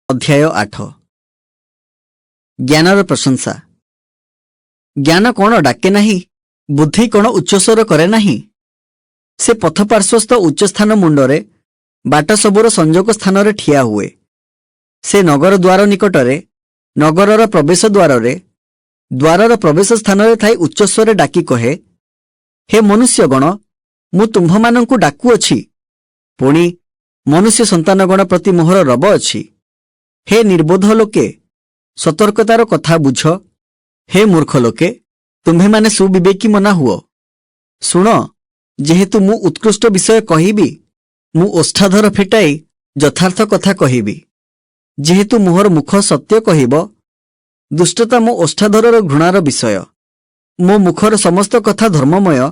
ଅଧ୍ୟାୟ 8। ଜ୍ଞାନର ପ୍ରଶଂସା। ଜ୍ଞାନ କ'ଣ ଡାକେ ନାହିଁ? ବୁଦ୍ଧି କ'ଣ ଉଚ୍ଚସ୍ୱର କରେ ନାହିଁ? ସେ ପଥ ପାର୍ଶ୍ୱସ୍ଥ ଉଚ୍ଚସ୍ଥାନ ମୁଣ୍ଡରେ, ବାଟ ସବୁର ସଂଯୋଗ ସ୍ଥାନରେ ଠିଆ ହୁଏ। ସେ ନଗର ଦ୍ୱାର ନିକଟରେ, ନଗରର ପ୍ରବେଶ ଦ୍ୱାରରେ, ଦ୍ୱାରର ପ୍ରବେଶ ସ୍ଥାନରେ ଥାଇ ଉଚ୍ଚସ୍ୱରେ ଡାକି କହେ, "ହେ ମନୁଷ୍ୟଗଣ, ମୁଁ ତୁମ୍ଭମାନଙ୍କୁ ଡାକୁଅଛି। ପୁଣି ମନୁଷ୍ୟ ସନ୍ତାନଗଣ ପ୍ରତି ମୋହର ରବ ଅଛି। ହେ ନିର୍ବୋଧ ଲୋକେ, ସତର୍କତାର କଥା ବୁଝ। ହେ ମୂର୍ଖ ଲୋକେ, ତୁମ୍ଭେମାନେ ସୁବିବେକୀ ମନା ହୁଅ। ଶୁଣ, ଯେହେତୁ ମୁଁ ଉତ୍କୃଷ୍ଟ ବିଷୟ କହିବି। ମୁଁ ଓଷ୍ଠାଧର ଫିଟାଇ ଯଥାର୍ଥ କଥା କହିବି। ଯେହେତୁ ମୋହର ମୁଖ ସତ୍ୟ କହିବ, ଦୁଷ୍ଟତା ମୋ ଓଷ୍ଠାଧରର ଘୃଣାର ବିଷୟ। ମୋ ମୁଖର ସମସ୍ତ କଥା ଧର୍ମମୟ,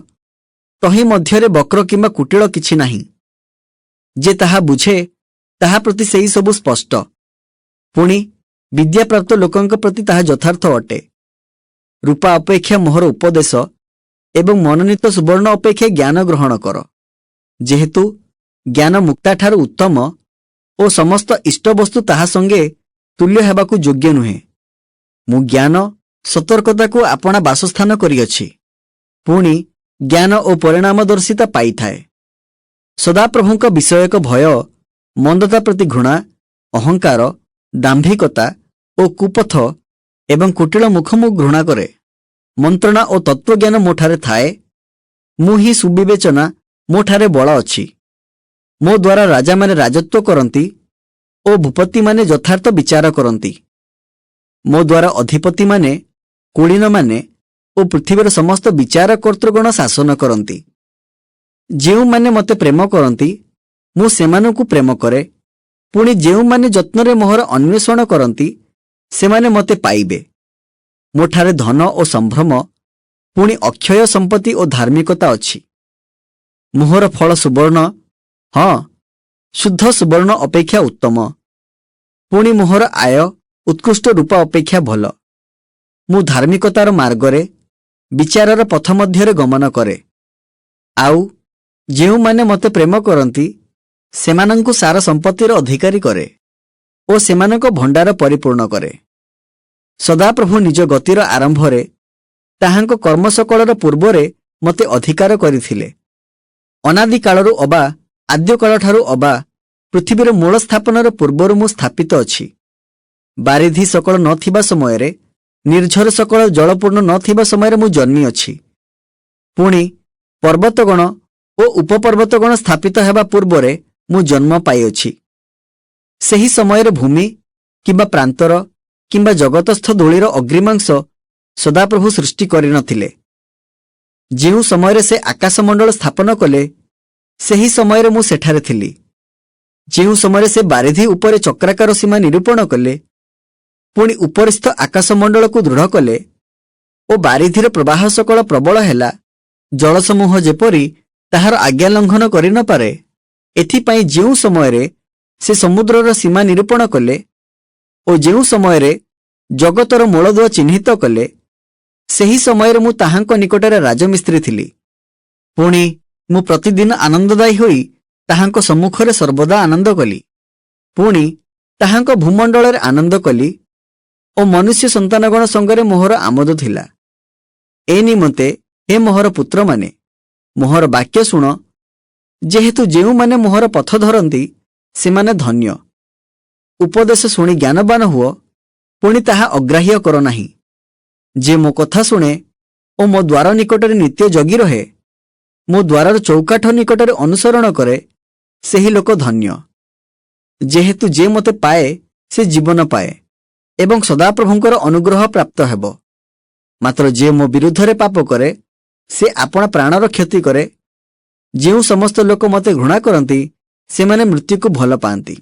ତହିଁ ମଧ୍ୟରେ ବକ୍ର କିମ୍ବା କୁଟିଳ କିଛି ନାହିଁ। ଯେ ତାହା ବୁଝେ, ତାହା ପ୍ରତି ସେହି ସବୁ ସ୍ପଷ୍ଟ। ପୁଣି ବିଦ୍ୟାପ୍ରାପ୍ତ ଲୋକଙ୍କ ପ୍ରତି ତାହା ଯଥାର୍ଥ ଅଟେ। ରୂପା ଅପେକ୍ଷା ମୋହର ଉପଦେଶ ଏବଂ ମନୋନୀତ ସୁବର୍ଣ୍ଣ ଅପେକ୍ଷା ଜ୍ଞାନ ଗ୍ରହଣ କର। ଯେହେତୁ ଜ୍ଞାନ ମୁକ୍ତାଠାରୁ ଉତ୍ତମ ଓ ସମସ୍ତ ଇଷ୍ଟବସ୍ତୁ ତାହା ସଙ୍ଗେ ତୁଲ୍ୟ ହେବାକୁ ଯୋଗ୍ୟ ନୁହେଁ। ମୁଁ ଜ୍ଞାନ, ସତର୍କତାକୁ ଆପଣା ବାସସ୍ଥାନ କରିଅଛି। ପୁଣି ଜ୍ଞାନ ଓ ପରିଣାମଦର୍ଶିତା ପାଇଥାଏ। ସଦାପ୍ରଭୁଙ୍କ ବିଷୟକ ଭୟ, ମନ୍ଦତା ପ୍ରତି ଘୃଣା, ଅହଙ୍କାର, ଦାମ୍ଭିକତା ଓ କୁପଥ ଏବଂ କୁଟିଳ ମୁଖ ମୁଁ ଘୃଣା କରେ। ମନ୍ତ୍ରଣା ଓ ତତ୍ତ୍ୱଜ୍ଞାନ ମୋଠାରେ ଥାଏ। ମୁଁ ହିଁ ସୁବିବେଚନା, ମୋଠାରେ ବଳ ଅଛି। ମୋ ଦ୍ୱାରା ରାଜାମାନେ ରାଜତ୍ୱ କରନ୍ତି ଓ ଭୂପତିମାନେ ଯଥାର୍ଥ ବିଚାର କରନ୍ତି। ମୋ ଦ୍ୱାରା ଅଧିପତିମାନେ, କୁଳୀନମାନେ ଓ ପୃଥିବୀର ସମସ୍ତ ବିଚାରକର୍ତ୍ତୃଗଣ ଶାସନ କରନ୍ତି। ଯେଉଁମାନେ ମୋତେ ପ୍ରେମ କରନ୍ତି, ମୁଁ ସେମାନଙ୍କୁ ପ୍ରେମ କରେ। ପୁଣି ଯେଉଁମାନେ ଯତ୍ନରେ ମୋହର ଅନ୍ୱେଷଣ କରନ୍ତି, ସେମାନେ ମୋତେ ପାଇବେ। ମୋଠାରେ ଧନ ଓ ସମ୍ଭ୍ରମ, ପୁଣି ଅକ୍ଷୟ ସମ୍ପତ୍ତି ଓ ଧାର୍ମିକତା ଅଛି। ମୋହର ଫଳ ସୁବର୍ଣ୍ଣ, ହଁ, ଶୁଦ୍ଧ ସୁବର୍ଣ୍ଣ ଅପେକ୍ଷା ଉତ୍ତମ। ପୁଣି ମୋହର ଆୟ ଉତ୍କୃଷ୍ଟ ରୂପା ଅପେକ୍ଷା ଭଲ। ମୁଁ ଧାର୍ମିକତାର ମାର୍ଗରେ, ବିଚାରର ପଥ ମଧ୍ୟରେ ଗମନ କରେ। ଆଉ ଯେଉଁମାନେ ମୋତେ ପ୍ରେମ କରନ୍ତି, ସେମାନଙ୍କୁ ସାର ସମ୍ପତ୍ତିର ଅଧିକାରୀ କରେ ଓ ସେମାନଙ୍କ ଭଣ୍ଡାର ପରିପୂର୍ଣ୍ଣ କରେ। ସଦାପ୍ରଭୁ ନିଜ ଗତିର ଆରମ୍ଭରେ, ତାହାଙ୍କ କର୍ମ ସକଳର ପୂର୍ବରେ ମୋତେ ଅଧିକାର କରିଥିଲେ। ଅନାଦି କାଳରୁ ଅବା ଆଦ୍ୟକାଳଠାରୁ ଅବା ପୃଥିବୀର ମୂଳ ସ୍ଥାପନର ପୂର୍ବରୁ ମୁଁ ସ୍ଥାପିତ ଅଛି। ବାରିଧି ସକଳ ନଥିବା ସମୟରେ, ନିର୍ଝର ସକଳ ଜଳପୂର୍ଣ୍ଣ ନଥିବା ସମୟରେ ମୁଁ ଜନ୍ମିଅଛି। ପୁଣି ପର୍ବତଗଣ ଓ ଉପପର୍ବତଗଣ ସ୍ଥାପିତ ହେବା ପୂର୍ବରେ ମୁଁ ଜନ୍ମ ପାଇଅଛି। ସେହି ସମୟରେ ଭୂମି କିମ୍ବା ପ୍ରାନ୍ତର କିମ୍ବା ଜଗତସ୍ଥ ଧୂଳିର ଅଗ୍ରିମାଂଶ ସଦାପ୍ରଭୁ ସୃଷ୍ଟି କରିନଥିଲେ। ଯେଉଁ ସମୟରେ ସେ ଆକାଶମଣ୍ଡଳ ସ୍ଥାପନ କଲେ, ସେହି ସମୟରେ ମୁଁ ସେଠାରେ ଥିଲି। ଯେଉଁ ସମୟରେ ସେ ବାରିଧି ଉପରେ ଚକ୍ରାକାର ସୀମା ନିରୂପଣ କଲେ, ପୁଣି ଉପରିସ୍ଥ ଆକାଶମଣ୍ଡଳକୁ ଦୃଢ଼ କଲେ ଓ ବାରିଧିର ପ୍ରବାହ ସକଳ ପ୍ରବଳ ହେଲା, ଜଳସମୂହ ଯେପରି ତାହାର ଆଜ୍ଞା ଲଙ୍ଘନ କରିନପାରେ, ଏଥିପାଇଁ ଯେଉଁ ସମୟରେ ସେ ସମୁଦ୍ରର ସୀମା ନିରୂପଣ କଲେ ଓ ଯେଉଁ ସମୟରେ ଜଗତର ମୂଳଦୁଆ ଚିହ୍ନିତ କଲେ, ସେହି ସମୟରେ ମୁଁ ତାହାଙ୍କ ନିକଟରେ ରାଜମିସ୍ତ୍ରୀ ଥିଲି। ପୁଣି ମୁଁ ପ୍ରତିଦିନ ଆନନ୍ଦଦାୟୀ ହୋଇ ତାହାଙ୍କ ସମ୍ମୁଖରେ ସର୍ବଦା ଆନନ୍ଦ କଲି। ପୁଣି ତାହାଙ୍କ ଭୂମଣ୍ଡଳରେ ଆନନ୍ଦ କଲି ଓ ମନୁଷ୍ୟ ସନ୍ତାନଗଣ ସଙ୍ଗରେ ମୋହର ଆମୋଦ ଥିଲା। ଏ ନିମନ୍ତେ ହେ ମୋହର ପୁତ୍ରମାନେ, ମୋହର ବାକ୍ୟ ଶୁଣ, ଯେହେତୁ ଯେଉଁମାନେ ମୋହର ପଥ ଧରନ୍ତି, ସେମାନେ ଧନ୍ୟ। ଉପଦେଶ ଶୁଣି ଜ୍ଞାନବାନ ହୁଅ, ପୁଣି ତାହା ଅଗ୍ରାହ୍ୟ କର ନାହିଁ। ଯେ ମୋ କଥା ଶୁଣେ ଓ ମୋ ଦ୍ୱାର ନିକଟରେ ନିତ୍ୟ ଜଗି ରହେ, ମୋ ଦ୍ୱାରର ଚୌକାଠ ନିକଟରେ ଅନୁସରଣ କରେ, ସେହି ଲୋକ ଧନ୍ୟ। ଯେହେତୁ ଯେ ମୋତେ ପାଏ, ସେ ଜୀବନ ପାଏ ଏବଂ ସଦାପ୍ରଭୁଙ୍କର ଅନୁଗ୍ରହ ପ୍ରାପ୍ତ ହେବ। ମାତ୍ର ଯିଏ ମୋ ବିରୁଦ୍ଧରେ ପାପ କରେ, ସେ ଆପଣା ପ୍ରାଣର କ୍ଷତି କରେ। ଯେଉଁ ସମସ୍ତ ଲୋକ ମୋତେ ଘୃଣା କରନ୍ତି, ସେମାନେ ମୃତ୍ୟୁକୁ ଭଲ ପାଆନ୍ତି।